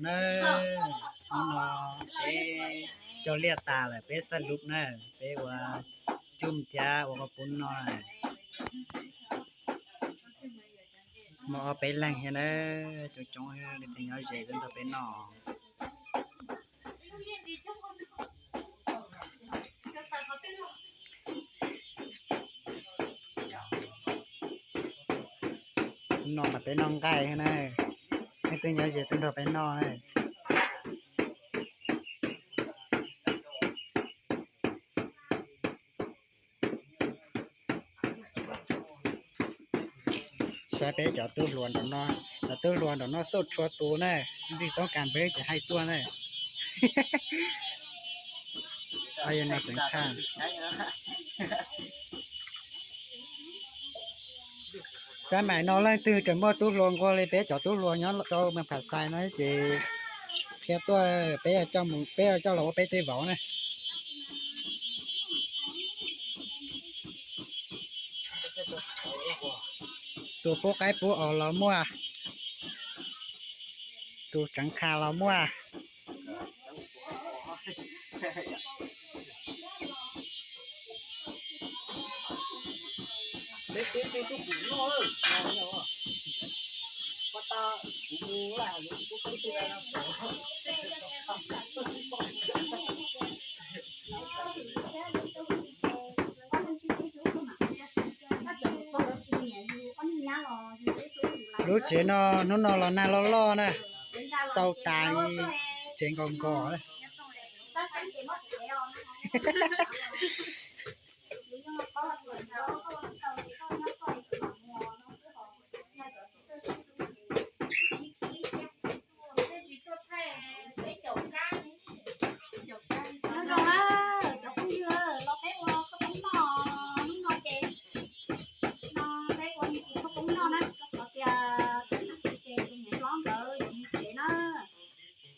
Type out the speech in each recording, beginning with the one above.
Na, hnub no peb cog liaj tas lawm, peb xab lub na, peb ua cub thiab ua qhov pub noj. Muaj ob peb leeg thiab na, coob coob li thiaj nyob ze twb nrog peb noj. No mas peb noj nqaij thiab na, leej twg nyob ze twb nrog peb noj na. Saib peb cov tub hluas nraum no, cov tub hluas nraum no xauj tshua tus na, leej twg toob kas npawb ces hais tuaj na. Xab maim no leej twg tseem muaj tub hluas nquag li peb cov tub hluas nyob rau Moos Phas Xais no ces qhia tuaj, peb, peb coj los ua peb tej vauv na. Tus pub qaib pub os los muaj, tus tseev qha los muaj. Lub tsev no hnub no los nag loj loj na, xau tas li, tsev nkaus nkaus. Nyob zoo na cov phooj ywg, los peb ua khaub poob noj hnub no ces, no peb ua me ntsis khaub poob noj na, rau qhov tias tag kis ces tus niam hlob nkawd tsis tsev na,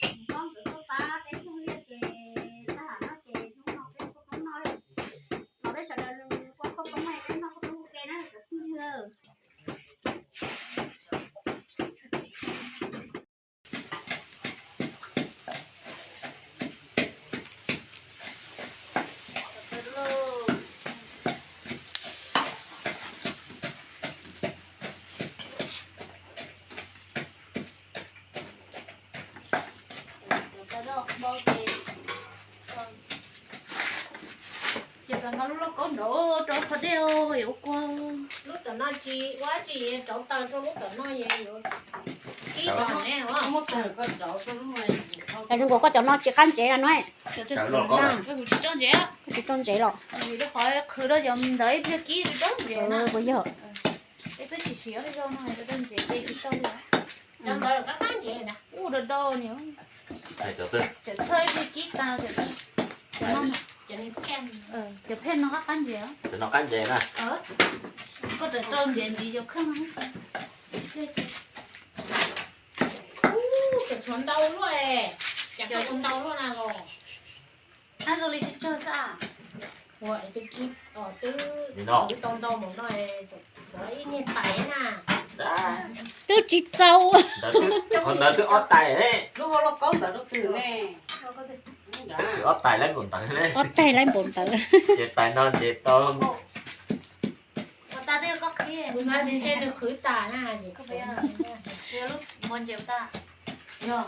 niam hlob nkawd tuaj pab peb phooj ywg ces tag no ces hnub no peb ua khaub poob noj. Los peb sawv daws ua khaub poob, peb noj khaub poob ua ke na cov phooj ywg. Ces koj nqa lub lauj kaub nrov rau qhov dej yuav kua. Lub tom no tsis ua tsis rauv taws rau lub tom no es yuav kib rau ne. Cas zoo nkaus koj cov no tsis qab ntsev no. Kuv tsis rau ntsev, kuv tsis rau ntsev los. Rau qhov qhwv rau cov ntawd ib pliag kib tsis rau ntsev na. Puas yog? Peb twb tsis siav li rau no rau ntsev ces tsis tau li. Cov ntawd qab qab ntsev na. Ub, dau dau ni. Txawm txhawj ib pliag kib tag. Cov phej no qab qab ntsev. Cov no qab ntsev na. Koj tawm rau ntsev ntxiv cov kheej. Ub, cov tshuav ntau luaj, cas koj ua ntau luaj na los. Ab, zoo li tsawg tsawg xwb. Ua es twb kib, twb tau ntau npaum no, ib niag tais na. Twb tsis txaus. Qhov ntawd twb ob tais. Lub hauv lauj kaub ntawd rau twg ne? Twb ob tais laib npaum ntawd. Ob tais laib npaum ntawd. Ces tais no ces tau. Kuv xav tias ntshe nws qhwv tas na. Lub npua ntses tas. Yog.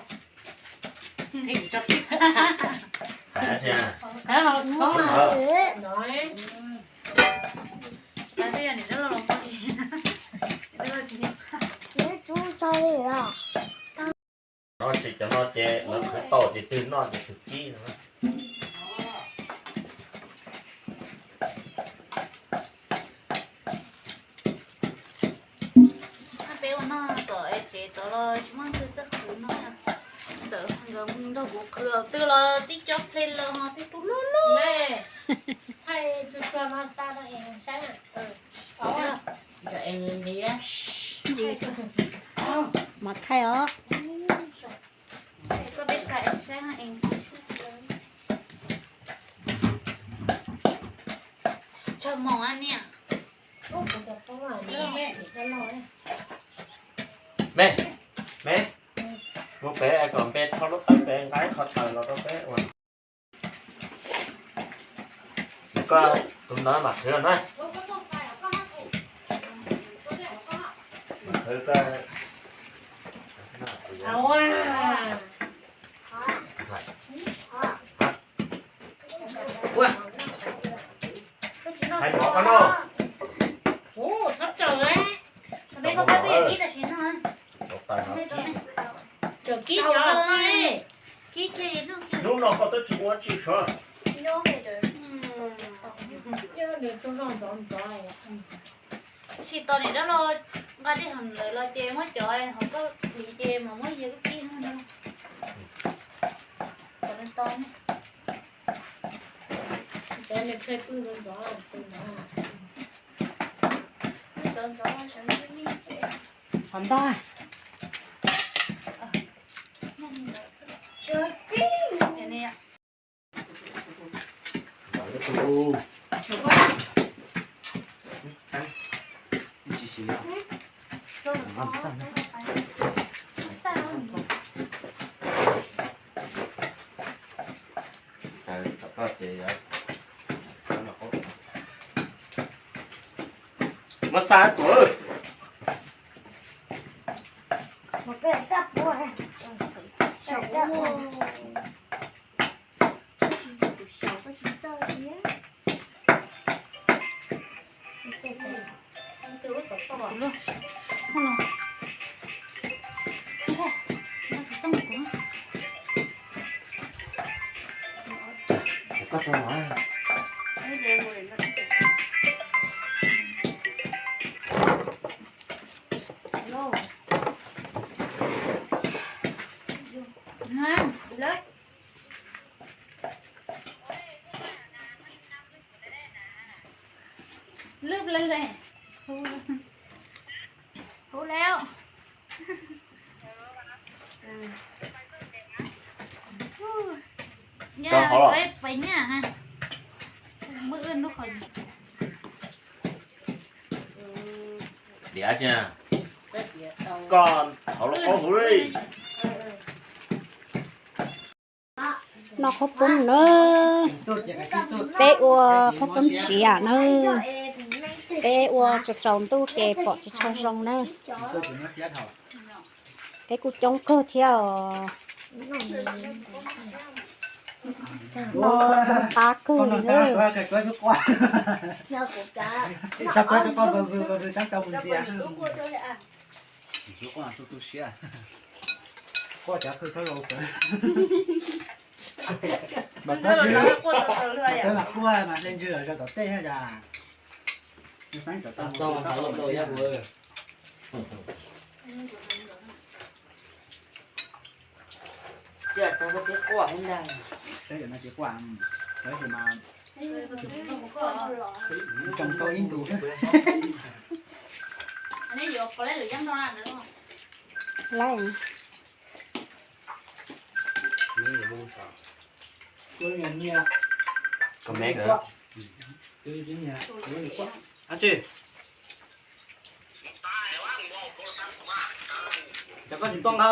No ces cov no ces lawv qhwv tau ces twg noj ces twg kib no. Peb ua noj tom tsev tod los tsis muaj leej twg txawj qhwv no. Txawm nkawd nrog kuv qhwv twg los tib co ple los ho tej tub loj loj. Thaij tsuag tsuag no xa rau es saib. Mas thaij os. Koj peb xa es saib es. Tsawg moos a niam? Me, me, mus pem kom npe Thwv na. Thwv ta. Hais mov koj no. Ua, txhob raws, peb koj pab twb yog kib tam sim no. Raws kib cov koj li. Hnub no koj twb tsis ua tsis sov. Tsis tau niam dab laug nqa dej hav lawm los ces muab cov hauv koj hliv ces mas muab yawg lub kib no. Cov no tau ne. Cov nws kheej pw ntxov ntxov, pw ntxov ntxov. Hov ntag. Muab xa tuaj. Lwb lawm, huv lawm. Diam tsi na, koj hauv los qaub huv li. Noj qhaub poob na. Peb ua qhaub poob siav na. Peb ua tsaus tsaus ntuj ces pom tsis tshua zoo na. Peb kuj coob kawg thiab os. Noj qhaub poob qab kawg li na. Quaj cov khw thab laus tawv. Mas thab laus quaj mas hle ntswg los rau tom tej thiab cas. Xeeb cov tau tau tau tau ya hu. Tiag, tau koj thiab quaj ntag. Teb cov no tsis quaj, teb ces mas tsoom tau ib ntus. Laib. Ab tsi, cas koj tsis tuaj nqa?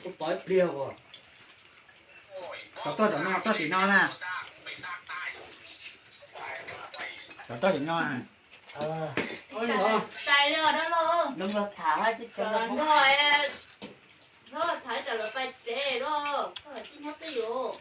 Kuv pom ib pliag as. Cov tuaj tom no, tuaj tim no na. Cov tuaj tim no na. Tais li os dab laug. Nrog tham, nrog tham tsam lawv pais tsev los, koj tsis nyob twj ywm.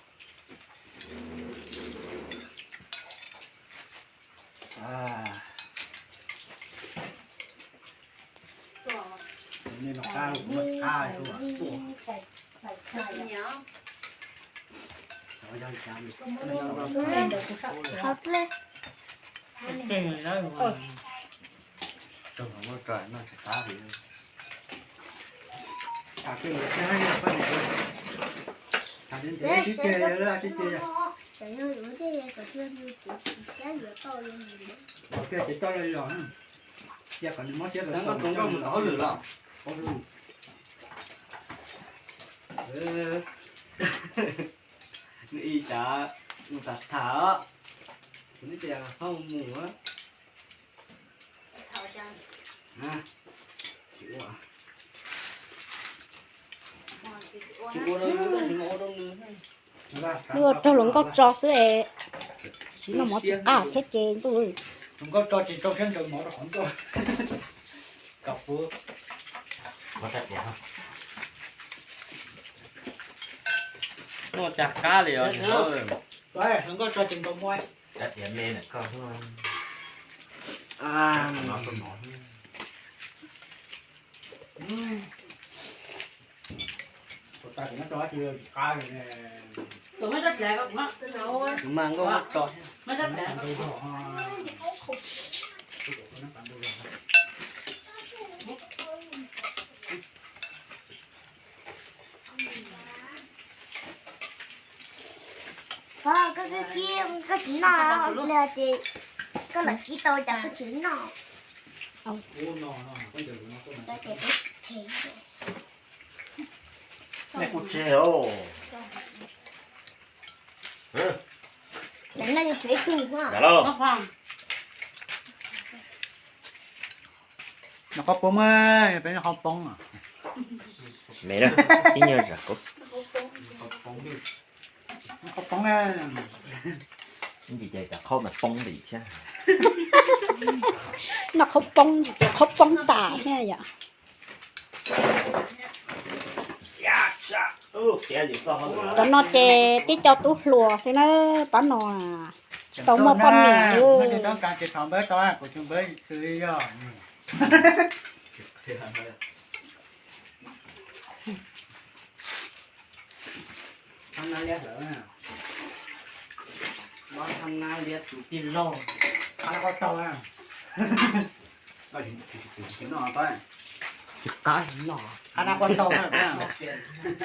Ua kiag ces coj los, cia kom nws mob siab los txog nkauj mus tom hauj lwm los. Nws ib cas mus tham tham os, kuv twb tias txhob mus. Tsis ua, tsis ua rau yus tab sis mas ua rau nws. Ntuj, raug hluas nkauj tso xwb es, tsis noj mov tsis qab thiab ces ntuj. Hluas nkauj tso ces rau siab ntsws mov rau qhov ntuj. Kab pub. Noj cas qab li os. Hluas nkauj tso ces nkaus muaj. Koj, koj, koj tsis noj li ces koj lam kib tau cas koj tsis noj. Kuv tseg os. Noj qhov poob, peb noj qhov poob. Me ib nyuag zam kub. Qhov poob, ntsis ces cov qhaub mas poob ntim thiab. Noj qhaub poob ntsis ces qhaub poob tas thiab yom. Cov no ces tib co tub hluas xwb na, pab no tsis tau muaj poj niam.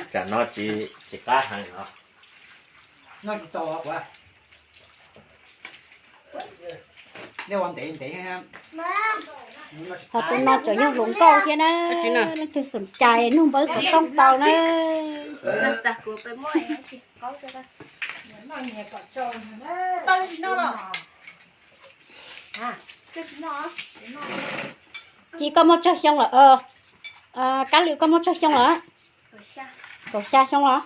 Tsam no tsis, tsis qab heev os. Ho tus no tseem yog hluas nkauj thiab na, leej twg xom cai nug npawb xov tooj tau na. Ci koj muaj tsawg xyoo lawm? Kab Lwm koj muaj tsawg xyoo lawm? Kaum xya xyoo los?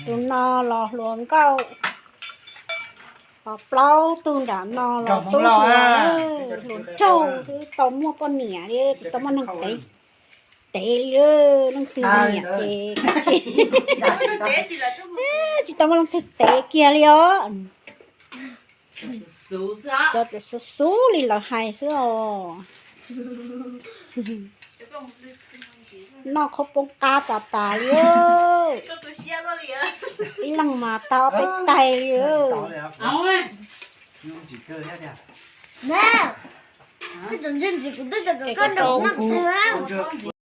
Tus no los hluas nkauj, ho plaub tug nram no los tub hluas, hluas nraug xwb, tsis tau muaj poj niam li, tsis tau muaj neeg tev, tev li, leej twg niam ces tsis tau muaj leej twg tev kiag li os. Cov tseem xub xub li lawv hais xwb os. Noj qhaub poob qab tas tas li. Ib leeg mas tau ob peb tais li. Koj tseem ntsia ntxiv kuv twb tau koj nrog noj twg.